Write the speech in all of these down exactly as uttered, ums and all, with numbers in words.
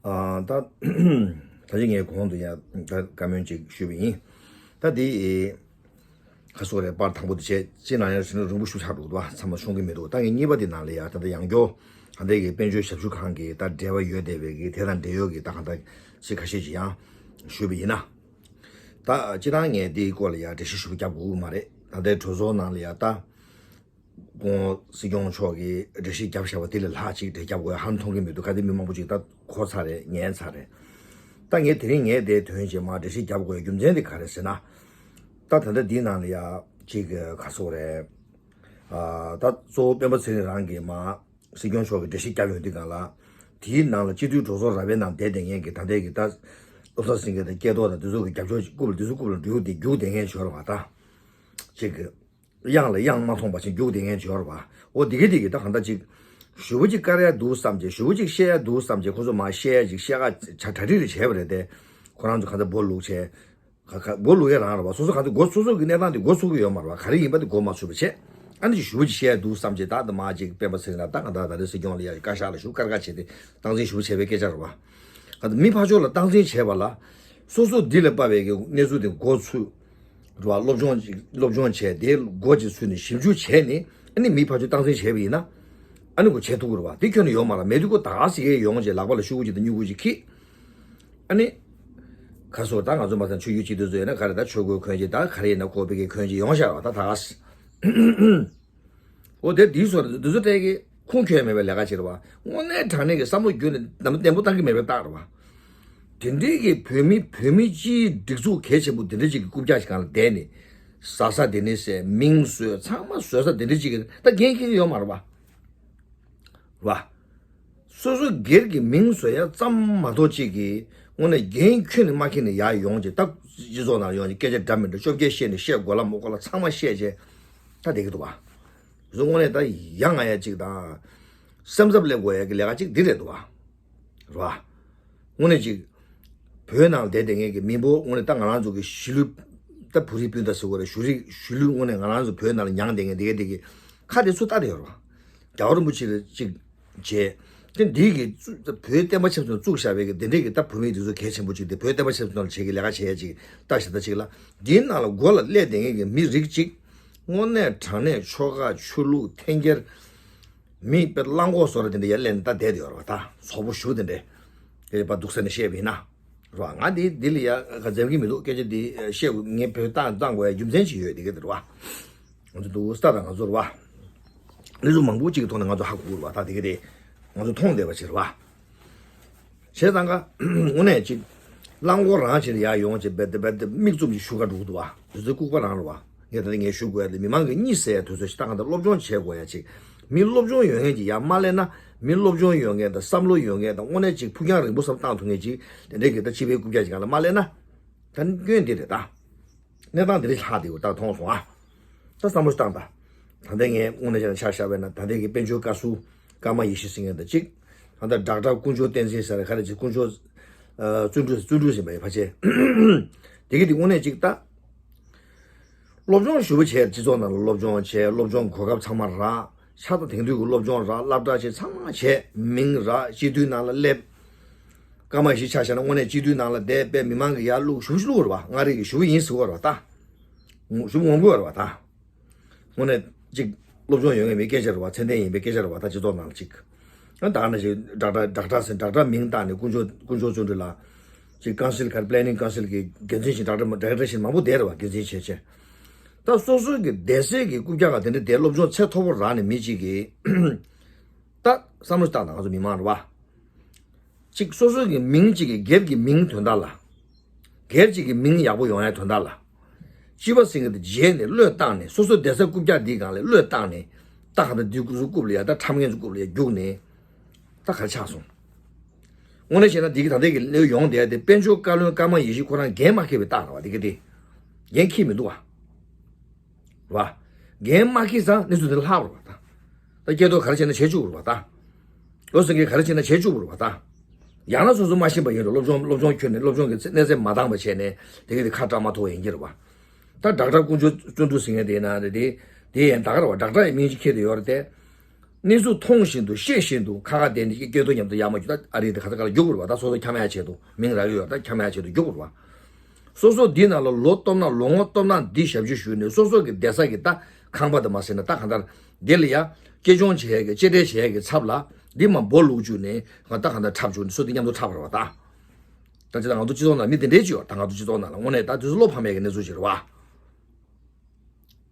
ཨ་ད་ད་ཅི་ངས་གོང་དུ་ཡང་ད་བཀའ་མོལ་ཅིག་ཞུས་པ་ཡིན། ད་འདི་ཁ་སོ་རེ་པར་དང་པོ་དེ་བྱས་ཅི་ན་ཡང་ཞུ་ན་རིང་པོ་ཞུ་ཆགས་འགྲོ་འདུག་བ། ཚང་མ་ཤོང་གི་མི་འདུག་ད་ངས་གཉིས་པ་དེ་ནང་ལ་ཡང་ད་ལྟ་ཡང་སྐྱོ་ད་ལྟ་གི་དཔལ་འབྱོར་ཞབས་ཞུ་ཁང་གི་ད་འབྲེལ་བ་ཡོད་བསྡད་པའི་གི་དེ་དང་འབྲེལ་ཡོད་ཀྱི་ད་གང་ད་ཅི་ཁ་ཤས་ཅིག་ཡང་ཞུས་པ་ཡིན་ན། ད་སྤྱིར་བཏང་ངས་འདིའི་སྐོར་ལ་ཡང་འགྲེལ་བཤད་ཞུ་རྒྱབ་དགོས་ཀྱི་མ་རེད། ད་ལྟའི་གྲོས་ཚོགས་ནང་ལ་ཡང་ད་ཁོང་སྲིད་སྐྱོང་མཆོག་གིས་འགྲེལ་བཤད་རྒྱབ་བཞག་པ་དེ་ལས་ལྷག་ཅིག་འགྲེལ་རྒྱབ་དགོས་ཡ་ཧ་མཐོང་གི་མི་འདུག་ག་དེ་མི་མང་པོ་ཅིག་ད་གོ་ཚར་རེད། ཉན་ཚར་རེད། ད་ངས་དེ་རིང་ངས་དེའི་དོན་ཆེན་མ་འགྲེལ་བཤད་རྒྱབ་དགོས་ཡ་རྒྱུ་མཚན་དེ་ག་རེ་ཟེར་ན། ད་ད་ལྟ་འདིའི་ནང་ལ་ཡ་ཅིག་ག་སོ་རེད། ཨ་ད་གཙོ་བོ་སྤེན་པ་ཚེ་རིང་རང་གིས་མ་སྲིད་སྐྱོང་མཆོག་གིས་འགྲེལ་བཤད་བརྒྱབ་ཡོང་དུས་སྒང་ལ། དེའི་ནང་ལ་སྤྱི་འཐུས་གྲོས་ཚོགས་ར་བའི་ནང་བསྡད་བསྡད་མཁན་གྱི་ད་ལྟའི་གི་ད་བློ་བཟང་སེང་གེ་དང་སྐལ་རྡོར་དང་དེ་ཚོ་གི་རྒྱབ་སྐྱོར་རྐུབ་ལ་དེ་ཚོ་རྐུབ་ལ་འགྲོ་དེ་རྒྱུག་བསྡད་མཁན་ཅིག་ཡོད་རེད་བ། ད་ཅིག་གི་གཡང་ལ་གཡང་མ་མཐོང་པ་ཅིག་རྒྱུག་བསྡད་མཁན་ཅིག་ཡོད་རེད་བ། འོ་དེ་གི་དེ་གི་ད་གང་ལྟར་ཅིག་ཞུ་བ་ཅིག་བཀར་ཡ་འདུག་བསམ་བྱས། ཞུ་བ་ཅིག་བཤད་ཡ་འདུག་བསམ་བྱས། ཁོ་ཚོ་མ་བཤད་ཡ་ཅིག་བཤད་ག་གྲ་སྒྲིག་རེ་བྱས་པ་རེད་དེ། ཁོ་རང་ཚོ་གང་ལྟར་སྦོ་ལུག་བྱས། ག་ག་མགོ་ལུག་ཡ་རང་རེད་བ། སོ་སོ་ག་ཚོད་མགོ་སོ་སོ་གི་གནས་སྟངས་དེ་མགོ་ཚོད་ཀྱི་ཡོད་མ་རེད་བ། ག་རེ་ཡིན་པ་དེ་མགོ་མ་ཚོད་པ་བྱས། ཨ་ནི་ཅིག་ཞུ་བ་ཅིག་བཤད་འདུག་བསམ་བྱས། ད་ད་མ་ཅིག་སྤེན་པ་ཚེ་རིང་ལ་ད་ག་ད་ད་རེ་སྲིད་སྐྱོང་ལ་ཡ་བཀའ་ཤག་ལ་ཞུ་བཀར་བཀར་བྱས་ཏེ་སྟངས་འཛིན་ཞུ་བྱས་པའི་སྐད་ཆ་རེད་བ། ཨ་ད་མི་ཕར་ཕྱོགས་ལ་སྟངས་འཛིན་བྱས་པ་ལ་སོ་སོ་འདི་ལ་དཔག་པའི་གི་གནས་ཚུལ་དེ་མགོ་ཚོད་རེད་བ། སློབ་སྦྱོང་ཅིག་སློབ་སྦྱོང་བྱས་དེ་མགོ་ཅིག་ཚུད་ནས་ཞིབ་འཇུག་བྱས་ནས་ཨ་ནི་མི་ཕར་ཕྱོགས་སྟངས་འཛིན་བྱས་པ་ཡིན་ན་ཨ་ནི་མགོ་བྱས་ཐུབ་ཀྱི་རེད་བ། དེ་ཁྱོན་ནས་ཡོད་མ་རེད། མེད་དུས་ཁོ་ད་ག་ཟེ་གེ་ཡོང་བྱས་ལག་པ་ལ་ཤུ་གུ་ཅིག་དང་སྨྱུ་གུ་ཅིག་འཁྱེར། ཨ་ནི། ཁ་སོ་ད་ང་ཚོ་མ་ཚང་ཆོས་བརྒྱུད་སྤྱི་འཐུས་ཚོ་ཡིན་ན་ག་རེ་ད་ཆོས་གོས་གོན་གྱི་ད་ག་རེ་ཡིན་ན་ཁོ་པའི་གི་གོན་གྱི་ཡོང་ཤག་བ་ད་ད་ག་སི། འོ་དེ་དེའི་སོ་རེད། འདི་ཚོ་སྤྲད་ཀྱི་ཁུངས་འཁྱོལ་མེད་པའི་ལས་ཀ་བྱེད་རེད་བ། དངོས་གནས་དྲང་གནས་ཀྱི་བསམ་བློ་བརྒྱུད་ནས་ནམ་བདེན་པོ་བཏང་གི་མེད་པའི་རྟགས་རེད་བ། དེ་འདྲའི་གི་བོད་མི་བོད་མི་སྤྱིའི་སྒྲིག་འཛུགས་གལ་ཆེན་པོ་དེ་འདྲ་ཅིག་གི་རྐུབ་བཀྱག་ཞིག་སྒང་ལ་བསྡད་ནས། ཟ་ས་དེ་ནས་ཟས་མིང་བཟོས་ཚང་མ་བཟོས་ས་དེ་འདྲ་ཅིག་གི་ད་འགན་འཁྱེར་གྱི་ཡོད་མ་རེད་བ། རེད་བ། སོ་སོ་སྒེར་གྱི་མིང་བཟོ་ཡ་ཙམ་མ་གཏོགས་ཅིག་གིས་དངོས་གནས་འགན་ཁྱོན་ནས་མ་འཁྱེར་ནས་ཡར་ཡོང་བྱས། ད་སྤྱི་ཚོགས་ནང་ཡོང་བྱས་སྐད་ཆ་འདྲ་མི་འདྲ་བཅོ་བརྒྱད་བཤད་ནས་བཤད་དགོས་ལ་མ་དགོས་ལ་ཚང་མ་བཤད་བྱས་ད་བསྡད་ཀྱི་འདུག་བ། བཟོ་དངོས་གནས་ད་ཡ་ང་ཡ་ཅིག་དང་སེམས་འཚབ་སླེབས་དགོས་ཡ་གི་ལས་ཀ་ཅིག་འདི་རེད་འདུག་བ། རེད་བ། དངོས་གནས་ཅིག་བོད་ནང་བསྡད་བསྡད་མཁན་གྱི་མི་འབོར་དངོས་གནས་ད་ང་རང་ཚོ་གི་གཞིས་ལུས་ད་བོད་རིགས་སྤུན་ཟླ་ཟེར་དགོས་རེད། གཞུང་རིགས་གཞིས་ལུས་དངོས་གནས་ང་རང་ཚོ་བོད་ནང་ལ་མྱངས་བསྡད་མཁན་དེ་ག་དེ་གི་ཁ་དེ་ཚུར་ལྟ་བསྡད་ཡོད་རེད་བ། རྒྱལ་བ་རིན་པོ་ཆེ་ལ་ཅིག་བྱས། དེ་འདི་གི་བཙུགས་བོད་བསྟན་པ་ཆབ་སྲིད་བཙུགས་བཞག་པའི་གི་དེ་འདྲའི་གི་ད་བོད་མི་དེ་ཚོ་གལ་ཆེན་པོ་ཅིག་དེ་བོད་བསྟན་པ་ཆབ་སྲིད་ནང་ལ་བྱེད་ཀྱི་ལས་ཀ་བྱེད་ཡ་ཅིག་ལྟ་ཞིག་ལྟ་ཅིག་ལ། འདིའི་ནང་ལ་མགོ་ལ་སླེབས་བསྡད་མཁན་གྱི་མི་རིགས་ཅིག་དངོས་གནས་དྲང་གནས་ཆོལ་ཁ་ཆོས་ལུགས་འཐེན་འཁྱེར། མི་དཔེ་གླང་གོག་བཟོ་འདྲ་དེ་འདྲ་ཡར་སླེབས་ནས་ད་བསྡད་ཡོད་རེད་བ། ད་ཚོགས་པ་ཞུ་དེ་འདྲ་དེ་པ་འདུག་ཟེར་ནས་བཤད་པ་ཡིན་ན་རེད་བ། ང་འདི་འདི་ལ་ཡ་ག་འཛེམ་གྱི་མི་འདུག་སྐད་ཆ་འདི་བཤད་དགོས། ངས་བོད་བཏང་བཏང་དགོས་ཡ་རྒྱུ་མཚན་ཅིག་ཡོད། དེ་ག་དེ་རེད་བ། ང་ཚོ་འདུག་ས་ད་ང་ཚོ་རེད་བ། གནས་ཚུལ་མང་པོ་ཅིག་གི་ཐོག་ནས་ང་ཚོ་ཧ་གོ་གི་རེད་བ། ད་དེ་ག་དེ་ང་ཚོ་མཐོང་བསྡད་པ་ཅིག་རེད་བ། བྱས་ཙང་ཀ་དངོས་གནས་ཅིག་གླང་གོག་རང་ཅིག་ཡར་ཡོང་བྱས་རྦད་དེ་རྦད་དེ་མིག་བཙུམ་ཅིག་བཞུགས་ག་འགྲོ་གི་འདུག་བ། དུས་ཚོད་ལྐུགས་པ་རང་རེད་བ། ངས་ད་ལྟ་ངས་ཞུ་དགོས་ཡ་དེ་མི་མང་གི་གཉིད་སད་ཡ་དུས་ཚོད་ཞིག་ད་གང་ལྟར་སློབ་སྦྱོང་བྱེད་དགོས་ཡ་ཅིག་མི་སློབ་སྦྱོང་ཡོད་མཁན་ཅིག་ཡར་མ་སླེབས་ན། མི་སློབ་སྦྱོང་ཡོད་མཁན་དང་བསམ་བློ་ཡོད་མཁན་དང་དངོས་གནས་ཅིག་ཕུགས་རྒྱང་རིང་པོ་བསམ་བཏང་ཐུབ་མཁན་ཅིག་དེ་འདྲའི་གི་ད་སྤྱི་པའི་རྐུབ་བཀྱག་ཅིག་སྒང་ལ་མ་སླེབས་ན། ད་སྐྱོན་འདི་རེད་ད། གནས་སྟངས་འདི་རིགས་ལྷག་བསྡད་ཡོད་ད་མཐོང་སོང་ཨ། ད་བསམ་བློ་བཏང་ད། ད་ལྟ་ངས་དངོས་གནས་བྱས་ན་ཆ་བཞག་པ་ཡིན་ན་ད་ལྟའི་གི་དཔལ་འབྱོར་བཀའ་ཟུར་ཀརྨ་ཡེ་ཤེས་ཟེར་མཁན་དང་གཅིག་ད་ལྟ་ཌོག་ཊར་དཀོན་མཆོག་བསྟན་འཛིན་ཟེར་ག་རེ་ཅིག་དཀོན་མཆོག་ཨ་བརྩོན་འགྲུས་བརྩོན་འགྲུས་ཟེར་བ་ཡི་ཕལ་ཆེར། དེ་གི་དེ་དངོས་གནས་གཅིག་ད། སློབ་སྦྱོང་ཞུ་བ་བྱས། སྤྱི་ཚོགས་ནང་ལ་སློབ་སྦྱོང་བྱས། སློབ་སྦྱོང་གོ་སྐབས་ཚང་མ་རག་ཤ་སྟག་དེང་དུས་ཀྱི་སློབ་སྦྱོང་རག་སློབ་གྲྭ་ཆེ་ཚང་མ་བྱས། མིང་རག་སྤྱི་འཐུས་ནང་ལ་སླེབས། སྐར་མ་བཞི་ཆ་བཞག་ན་དངོས་གནས་སྤྱི་འཐུས་ནང་ལ་བསྡད་པའི་མི་མང་གི་ཡར་བླུག་ཞུ་བ་ཞུ་བླུག་རེད་བ། མངའ་རིས་ཀྱི་ཞུ་བ་ཡིན་ཟེར་བ་རེད་བ་ད། ཞུ་བ་ངོམ་དགོས་རེད་བ་ད། དངོས་གནས་གཅིག་སློབ་སྦྱོང་ཡོད་མཁན་མི་སྐད་ཆ་རེད་བ། ཚད་ལྡན་ཡིན་པའི་སྐད་ཆ་རེད་བ། ད་སྤྱི་ཚོགས་ནང་ལ་གཅིག་ཨ་ད་ནི་ཅིག་ཌོག་ཊར་ཌོག་ཊར་ཟེར་ཌོག་ཊར་མིང་བཏགས་ནས་དཀོན་མཆོག་དཀོན་མཆོག་བརྩོན་འགྲུས་ལགས་ཅིག་ཀའུན་སིལ་ག་རེ་པི་ལེ་ནིང་ཀའུན་སིལ་གྱི་འགན་འཛིན་ཞིག་ཌོག་ཊར་ཌོག་ཊར་ཞིག་མང་པོ་བསྡད་རེད་བ། འགན་འཛིན་བྱས་བྱས། ད་སོ་སོའི་གི་བསྡད་སའི་གི་རྐུབ་བཀྱག་ག་དེ་འདྲ་བསྡད་སློབ་སྦྱོང་ཚད་མཐོ་པོ་རག་ནས་མི་གཅིག་གིས་ད་བསམ་བློ་བཏང་དང་། ང་ཚོ་མི་མང་རེད་བ། གཅིག་སོ་སོའི་གི་མིང་གཅིག་གི་སྒེར་གྱི་མིང་དོན་དག་ལ། སྒེར་གཅིག་གི་མིང་ཡག་པོ་ཡོང་ཡའི་དོན་དག་ལ། སྤྱི་པ་ཟེར་མཁན་དེ་བརྗེད་ནས་བློས་བཏང་ནས། སོ་སོ་བསྡད་ས་རྐུབ་བཀྱག་འདིའི་སྒང་ལ་བློས་བཏང་ནས། ད་ག་ད་འདི་སྐུ་གཟུགས་རྐུབ་ལ་ཡ་ད་ཁྲམ་ངན་ཚོ་རྐུབ་ལ་ཡ་རྒྱུགས་ནས། ད་ག་རེ་ཆགས་སོང་། དངོས་གནས་བྱས་ན་འདི་གི་ད་ལྟའི་གི་གནས་ཡོང་བསྡད་དེ་དཔལ་འབྱོར་བཀའ་བློན་ཀརྨ་ཡེ་ཤེས་ཁོ་རང་འགན་མ་འཁྱེར་བའི་རྟགས་རེད་བ། འདི་གི་དེ་འགན་འཁྱེར་མི་འདུག་བ། རེད་བ། འགན་མ་འཁྱེར་ཙང་གནས་ཚུལ་འདི་ལྷག་པ་རེད་བ་ད། ད་སྐལ་རྡོར་ག་རེ་བྱས་ན་བྱེད་བཅུག་པ་རེད་བ་ད། བློ་སེང་གེ་ག་རེ་བྱས་ན་བྱེད་བཅུག་པ་རེད་བ་ད། ཡང་ན་སོ་སོ་མ་ཤེས་པ་ཡིན་རུང་སློབ་སྦྱོང་སློབ་སྦྱོང་ཁྱོན་ནས་སློབ་སྦྱོང་གི་གནས་ཚད་མ་འདང་བ་བྱས་ནས་དེ་གི་དེ་ཁ་གྲག་མ་ཐུབ་པ་ཡིན་གྱི་རེད་བ། ད་ཌོག་ཊར་དཀོན་མཆོག་བརྩོན་འགྲུས་ཟེར་མཁན་དེ་ཡིན་ན་དེ་དེ་ཡན་ད་ག་རེད་བ། ཌོག་ཊར་ཡི་མིང་ཅིག་འཁྱེར་ཏེ་ཡོད་རེད་དེ། གནས་ཚུལ་མཐོང་བཞིན་དུ་ཤེས་བཞིན་དུ་ཁ་ཁ་བསྡད་ནས་སྐད་ཐོག་མཉམ་དུ་ཡར་མར་རྒྱུག་ད་ཨ་རི་དེ་ག་ས་ག་ལ་རྒྱུག་དགོས་རེད་བ། ད་སོ་སོ་འཁྱམ་ཡག་ཆེད་དུ་མིང་རག་གི་ཡོད་ད་འཁྱམ་ཡག་ཆེད་དུ་རྒྱུག་དགོས་རེད་བ། སོ་སོ་འདི་ནང་ལ་ལོ་སྟོབས་ན་ལོ་ངོ་སྟོབས་ན་འདི་ཞབས་ཕྱི་ཞུས་ནས་སོ་སོ་གི་བསྡད་ས་གི་ད་ཁང་པ་དེ་མ་ཟེར་ན་ད་གང་ལྟར་འདི་ལ་ཡ་སྐྱེ་སྦྱོང་བྱེད་ཡག་གི་གཅེས་སྤྲས་བྱེད་ཡག་གི་ཚབ་ལ་འདི་མ་སྦོ་ལུག་བཅུག་ནས་ང་ད་གང་ལྟར་འཁྲབ་བཅུག་ནས་སོ་འདི་མཉམ་དུ་འཁྲབ་རེད་བ། ད་ད་ཅི་ད་ང་ཚོ་སྤྱི་ཚོགས་ནང་མི་དེ་འདྲས་ཅིག་ཡོད་ད་ང་ཚོ་སྤྱི་ཚོགས་ནང་ལ་དངོས་གནས་ད་དུས་སུ་བློ་ཕམ་ཡག་གི་གནས་ཚུལ་ཅིག་རེད་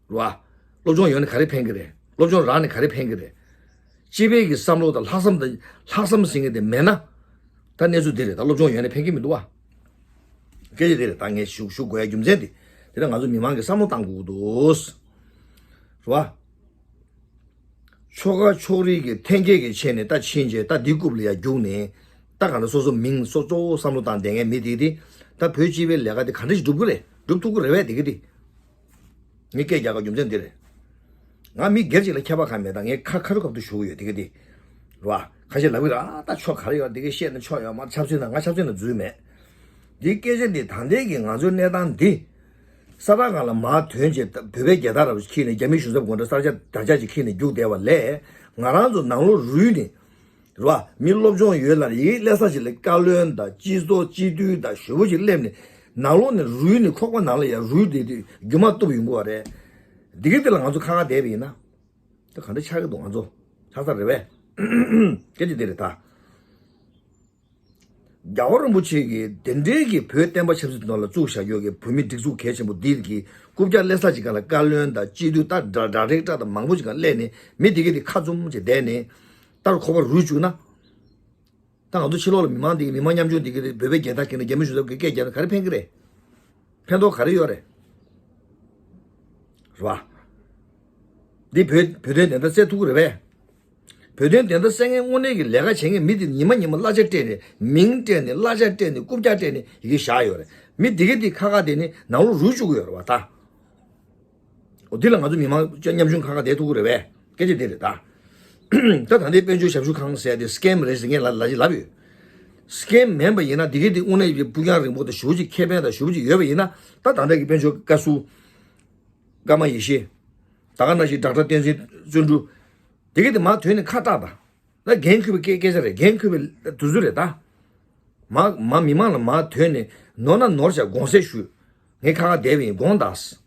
བ། རེད་བ། སློབ་སྦྱོང་ཡོད་ནི་ག་རེ་ཕན་གི་རེད། སློབ་སྦྱོང་རག་ནི་ག་རེ་ཕན་གི་རེད། སྤྱི་པའི་གི་བསམ་བློ་དང་ལྷག་བསམ་དང་ལྷག་བསམ་ཟེར་མཁན་དེ་མེད་ན། ད་གནས་ཚུལ་འདི་རེད་ད་སློབ་སྦྱོང་ཡོད་ནི་ཕན་གི་མི་འདུག་བ། སྐད་ཆ་འདི་རེད་ད་ངས་ཞུ་ཞུ་དགོས་ཡ་རྒྱུ་མཚན་དེ། དེ་ནས་ང་ཚོ་མི་མང་གི་བསམ་བློ་བཏང་དགོས་ཀྱི་འདུག་རེད་བ། ཆོལ་ཁ་ཕྱོགས་རིས་ཀྱི་འཐེན་འཁྱེར་གྱི་ཆེད་ནས་ད་ཕྱིན་རྗེས་ད་འདི་རྐུབ་ལ་ཡ་རྒྱུག་ནས། ད་གང་ལྟར་སོ་སོ་མིང་སོ་གཙོ་བོ་བསམ་བློ་བཏང་བསྡད་མཁན་མི་དེ་དེ། ད་བོད་སྤྱི་པའི་ལས་ཀ་དེ་ག་འདྲ་ཞིག་སྒྲུབ་གི་རེད་སྒྲུབ་ཐུབ་ཀྱི་རེད་བས་དེ་གི་དེ། ངས་སྐད་རྒྱག་ག་རྒྱུ་མཚན་འདི་རེད། ང་མི་སྒེར་གཅིག་ལ་ཁྱད་པར་གང་མེད་ད་ངས་ཁ་ཁ་རུ་ཁབ་ཏུ་ཞུ་གི་ཡོད་དེ་གི་དེ། རེད་བ། ཁ་ཤས་ལབ་གི་རེད་ཨ་ད་ཆོ་ག་རེ་ཡོད་དེ་གི་བཤད་ན་ཆོ་ཡོད་མ་ཆབ་སྲིད་ན་ང་ཆབ་སྲིད་ན་འཛུལ་མེད། འདི་སྐད་ཆ་འདི་ད་ལྟའི་གི་ང་ཚོའི་གནས་སྟངས་འདི། ས་ཐག་སྒང་ལ་མར་ཐོན་བྱས་བོད་པའི་རྒྱལ་དར་ར་བ་ཞིག་འཁྱེར་ནས་རྒྱ་མི་གཞུང་ཚབ་དགོངས་འགྲེལ་ས་སྐྱ་དར་ཆ་ཅིག་འཁྱེར་ནས་རྒྱུགས་བསྡད་པ་ལས་ང་རང་ཚོ་ནང་ལོགས་རུལ་ནས། རེད་བ། མི་སློབ་སྦྱོང་ཡོད་ལ་ཡིན་སླེབས་ས་ཞིག་ལ་བཀའ་བློན་དང་སྤྱི་ཚོགས་སྤྱི་འཐུས་དང་ཞེ་པོ་ཅིག་སླེབས་ནས་ནང་ལོགས་ནས་རུལ་ནས་ཁོག་པ་ནང་ལ་ཡང་རུལ་བསྡད་དུས་རྒྱུ་མ་གཏུབ་ཡོང་གི་བ་རེད། འདི་གི་དེ་ལ་ང་ཚོ་ཁ་ཁ་བསྡད་པ་ཡིན་ན། ད་ག་འདྲ་ཆགས་ཀྱི་འདུག་ང་ཚོ་ཆགས་ས་རེད་བས། སྐད་ཆ་འདི་རེད་ད། རྒྱལ་བ་རིན་པོ་ཆེ་གིས་དེ་འདྲའི་གི་བོད་བསྟན་པ་ཆབ་སྲིད་ནང་ལ་བཙུགས་བཞག་ཡོད་གི་བོད་མི་སྒྲིག་འཛུགས་གལ་ཆེན་པོ་འདི་གི་རྐུབ་བཀྱག་སླེབས་ས་ཅིག་ག་ལ་བཀའ་བློན་དང་སྤྱི་འཐུས་ད་དྲ་དྲ་རེག་དྲ་དང་མང་པོ་ཅིག་ག་སླེབས་ནས་མི་འདི་གི་དེ་ཁ་བཙུམ་ཅིག་བསྡད་ནས་ལྟར་ཁོ་པ་རུལ་བཅུག་ན། ད་ང་ཚོ་ཕྱི་ལོགས་ལ་མི་མང་འདི་གི་མི་མང་ཉམ་ཆུང་འདི་གི་དེ་བོད་པའི་རྒྱལ་དར་གྱིན་ནས་རྒྱ་མི་གཞུང་ཚབ་ཀྱི་སྐད་རྒྱག་ན་ག་རེ་ཕན་གི་རེད། ཕན་ཐོགས་ག་རེ་ཡོད་རེད། རེད་བ། འདི་བོད་བོད་དོན་བདེན་མཐའ་གསལ་ཐུབ་ཀྱི་རེད་པས། བོད་དོན་བདེན་མཐའ་གསལ་མཁན་དངོས་གནས་ཀྱི་ལས་ཀ་བྱེད་མཁན་མི་དེ་ཉི་མ་ཉི་མ་གླ་ཆ་སྤྲད་ནས་མིང་སྤྲད་ནས་གླ་ཆ་སྤྲད་ནས་རྐུབ་བཀྱག་སྤྲད་ནས་ཡི་གེ་བཞག་ཡོད་རེད། མི་དེ་གི་དེ་ཁ་ཁ་དེ་ནི་ནང་ལོགས་རུལ་བཅུག་གི་ཡོད་རེད་བ་ད། འོ་འདི་ལ་ང་ཚོ་མི་མང་ཉམ་ཆུང་ཁ་ཁ་བསྡད་ཐུབ་ཀྱི་རེད་པས། སྐད་ཆ་འདི་རེད་ད། ད་ད་ལྟའི་དཔལ་འབྱོར་ཞབས་ཞུ་ཁང་ཟེར་ཡ་དེ་སི་ཀེམ་རེད་ཟེར་ངས་ལ་ལ་ཅིག་ལབ་ཡོད། སི་ཀེམ་མིན་པ་ཡིན་ན་འདི་གི་དེ་དངོས་གནས་ཀྱི་སྤུ་རྒྱང་རིང་པོ་དང་ཞེ་པོ་ཅིག་ཁེ་ཕན་དང་ཞེ་པོ་ཅིག་ཡོད་པ་ཡིན་ན་ད་ད་ལྟ་གི་དཔལ་འབྱོར་བཀའ་ཟུར། ཀརྨ་ཡེ་ཤེས། ད་ག་ནང་བཞིན་ཌོག་ཊར་བསྟན་འཛིན་བརྩོན་འགྲུས། དེ་གི་དེ་མར་ཐོན་ནས་ཁ་བཏགས་ད། ད་འགན་འཁུར་བའི་སྐད་སྐད་ཆ་རེད། འགན་འཁུར་བའི་དུས་ཚོད་རེད་ད། མ་མ་མི་མང་ལ་མ་ཐོན་ནས་ནོར་ན་ནོར་བྱ་དགོངས་སེལ་ཞུས། ངས་ཁ་ཁ་བསྡད་པ་ཡིན་དགོངས་དག་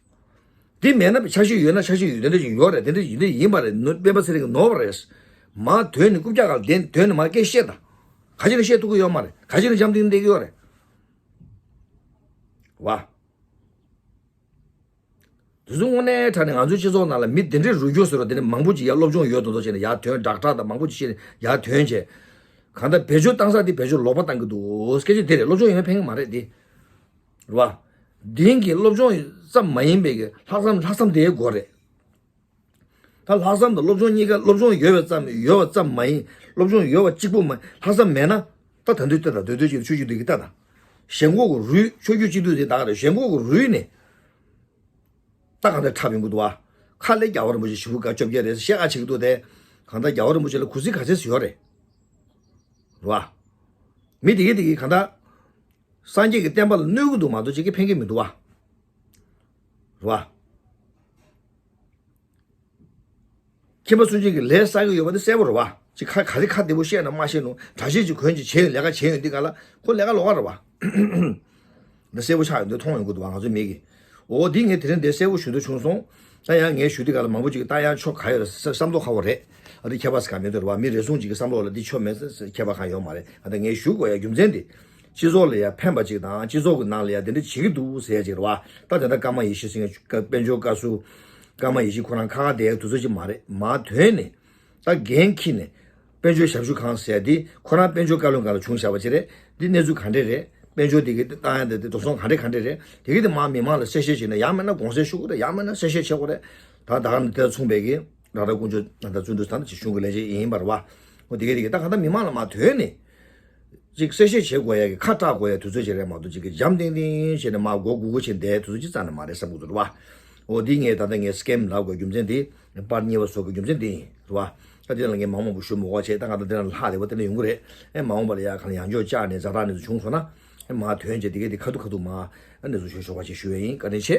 འདི་མེད་ན་འཆར་གཞི་ཡོད་ན་འཆར་གཞི་ཡོད་དེ་འདྲ་ཞིག་ཡོད་རེད། དེ་འདྲ་ཞིག་འདི་ཡིན་པ་རེད། ནོར་སྤེན་པ་ཚེ་རིང་གི་ནོར་བ་རེད། མ་ཐོན་ནས་རྐུབ་བཀྱག་ག་ལ་བསྡད་ཐོན་ནས་མ་སྐད་བཤད་ད། ག་ཅི་ལ་བཤད་ཐུབ་ཀྱི་ཡོད་མ་རེད། ག་ཅི་ལ་འཇམ་ཐིང་བསྡད་ཀྱི་ཡོད་རེད། བ། དེ་ཚོ་དངོས་གནས་དྲང་གནས་ང་ཚོའི་སྤྱི་ཚོགས་ནང་ལ་མི་དེ་འདྲའི་རུལ་རྒྱུ་ཟེར་བ་དེ་འདྲ་མང་པོ་ཅིག་ཡ་སློབ་སྦྱོང་ཡོད་མདོག་མདོག་བྱས་ནས་ཡར་ཐོན། ཌོག་ཊར་དང་མང་པོ་ཅིག་བྱས་ནས་ཡར་ཐོན་བྱས། གང་ལྟར་བེད་སྤྱོད་བཏང་ས་དེ་བེད་སྤྱོད་ལོག་པ་བཏང་གི་འདུག་སྐད་ཆ་དེ་རེད། སློབ་སྦྱོང་ཡོད་ན་ཕན་གི་མ་རེད་དེ། རེད་བ། དེང་གི་སློབ་སྦྱོང་ཙམ་མ་ཡིན་པའི་གི་ལྷག་བསམ་ལྷག་བསམ་དེའི་སྒོ་རེད། ད་ལྷག་བསམ་དང་སློབ་སྦྱོང་གཉིས་ཀ་སློབ་སྦྱོང་ཡོད་པ་ཙམ་ཡོད་པ་ཙམ་མ་ཡིན། སློབ་སྦྱོང་ཡོད་པ་གཅིག་པུ་མ་ལྷག་བསམ་མེད་ན་ད་ད་འདོད་ལྟ་ད་འདོད་འདོད་ཅིག་ཆོས་བརྒྱུད་འདི་གི་ལྟ་ད། ཞེན་ཁོག་གི་རུལ་ཆོས་བརྒྱུད་སྤྱི་འཐུས་དེ་ད་ག་རེད། ཞེན་ཁོག་གི་རུལ་ནས་ད་གང་ལྟར་འཁྲབ་ཡོང་གི་འདུག་བ། ཁ་ལས་རྒྱལ་བ་རིན་པོ་ཆེ་ཞེ་པོ་དགའ་སྐྱོབ་རྒྱལ་རེད་བཤད་ཨ་བྱེད་ཀྱི་འདུག་དེ། གང་ལྟར་རྒྱལ་བ་རིན་པོ་ཆེ་ལ་གུས་བརྩི་ག་ཚད་ཡོད་རེད། རེད་བ། མི་དེ་གི་དེ་གི་གང་ལྟར། སངས་རྒྱས་ཀྱི་བསྟན་པ་ལ་གནོད་གི་འདུག་མ་གཏོགས་ཅིག་གི་ཕན་གི་མི་འདུག་བ། རེད་བ། ཁྱིམ་པ་སུན་འབྱིན་གྱི་ལས་བསགས་ཀྱི་ཡོད་པ་དེ་གསལ་པོ་རེད་བ། ཅིག་ཁ་ག་རེ་ཁ་བདེ་པོ་བཤད་ན་མ་ཤེས་ནོ། གྲྭ་ཆས་ཅིག་གོན་ཅིག་བྱས་ཡོད་ལས་ཀ་བྱས་ཡོད་འདི་ག་ལ་ཁོ་ལས་ཀ་ལོག་ག་རེད་བ། འདི་གསལ་པོ་ཆགས་ཡོད་འདི་མཐོང་ཡོང་གི་འདུག་བ་ང་ཚོའི་མིག་གིས། འོ་འདི་ངས་དེ་རིང་འདི་གསལ་པོ་ཞུ་འདོད་བྱུང་སོང་། ད་ཡང་ངས་ཞུ་འདི་ག་ལ་མང་པོ་ཅིག་ད་ཡང་ཆོ་ག་ཡོད་རེད་བསམ་བློ་ཁ་བོ་རེད། ཨ་འདི་ཁྱད་པར་ས་ག་མེད་འདུག་རེད་བ། མི་རེ་ཟུང་ཅིག་གི་བསམ་བློ་ལ་འདི་ཆོ་མེད་ས་ཁྱད་པར་གང་ཡོད་མ་རེད། ཨ་ད་ངས་ཞུ་དགོས་ཡ་རྒྱུ་མཚན་འདི། སྤྱི་ཚོགས་ལ་ཡ་ཕན་པ་ཅིག་དང་སྤྱི་ཚོགས་ཀྱི་ནང་ལ་ཡ་དེ་འདྲ་བྱེད་ཀྱི་འདུག་ཟེར་ཡ་ཅིག་རེད་བ། ད་དེ་འདྲ་ཀརྨ་ཡེ་ཤེས་ཟེར་མཁན་དཔལ་འབྱོར་བཀའ་ཟུར། ཀརྨ་ཡེ་ཤེས་ཁོ་རང་ཁ་ཁ་བསྡད་ཡ་དུས་ཚོད་ཅིག་མ་རེད། མར་ཐོན་ནས་ད་འགན་འཁྱེར་ནས་དཔལ་འབྱོར་ཞབས་ཞུ་ཁང་ཟེར་ཡ་དེ་ཁོ་རང་དཔལ་འབྱོར་བཀའ་བློན་སྒང་ལ་བྱུང་བཞག་པ་ཅིག་རེད། འདི་གནས་ཚུལ་ག་འདྲས་རེད། དཔལ་འབྱོར་དེ་གི་བཏང་ཡ་དེ་དེ་འགྲོ་སོང་ག་འདྲས་ག་འདྲས་རེད། དེ་གི་དེ་མར་མི་མང་ལ་གསལ་བཤད་བྱས་ནས་ཡང་མིན་ན་དགོངས་སེལ་ཞུ་དགོས་རེད། ཡང་མིན་ན་གསལ་བཤད་བྱེད་དགོས་རེད། ད་ད་ག་ནས་དེ་ལ་མཚུངས་པའི་གི་ར་ར་དཀོན་མཆོག་ད་བརྩོན་འགྲུས་ད་ནི་ཅིག་གཞུང་གི་ལས་བྱེད་ཡིན་པ་རེད་བ། འོ་དེ་གི་དེ་གི་ད་ག་ད་མི་མང་ལ་མར་ཐོན་ནས། ཅིག་གསལ་བཤད་བྱེད་དགོས་ཡ་གི་ཁ་གྲག་དགོས་ཡ་དུས་ཚོད་ཅིག་རེད་མ་གཏོགས་ཅིག་གི་འཇམ་ཐིང་ཐིང་བྱས་ནས་མར་མགོ་སྒུར་སྒུར་བྱས་བསྡད་དུས་ཚོད་ཅིག་རྩ་ནས་མ་རེད་བསམ་གྱི་འདུག་རེད་བ། འོ་འདི་ངས་ད་ལྟ་ངས་སི་ཀེམ་ལབ་དགོས་རྒྱུ་མཚན་འདི་པར་རྙེད་པ་བཟོ་དགོས་རྒྱུ་མཚན་འདི་ཡིན་རེད་བ། ད་དེ་ལ་ངས་མང་མང་པོ་ཞུ་མི་དགོས་བྱས། ད་ང་ད་དེ་ལ་ལྷག་ལས་པ་དེ་འདྲ་ཡོང་གི་རེད། ཨེ་མ་འོངས་པ་ལ་ཡ་གང་ལ་ཡང་འཇོག་བཅག་ནས་ཛ་དྲག་གནས་ཚུལ་བྱུང་སོང་ན་ཨེ་མར་ཐོན་བྱས་དེ་གས་དེ་ཁ་ཐུག་ཁ་ཐུག་མར་ཨེ་གནས་ཚུལ་ཞུ་ཆོག་པ་ཞིག་ཞུ་ཡ་ཡིན། བཀའ་དྲིན་ཆེ།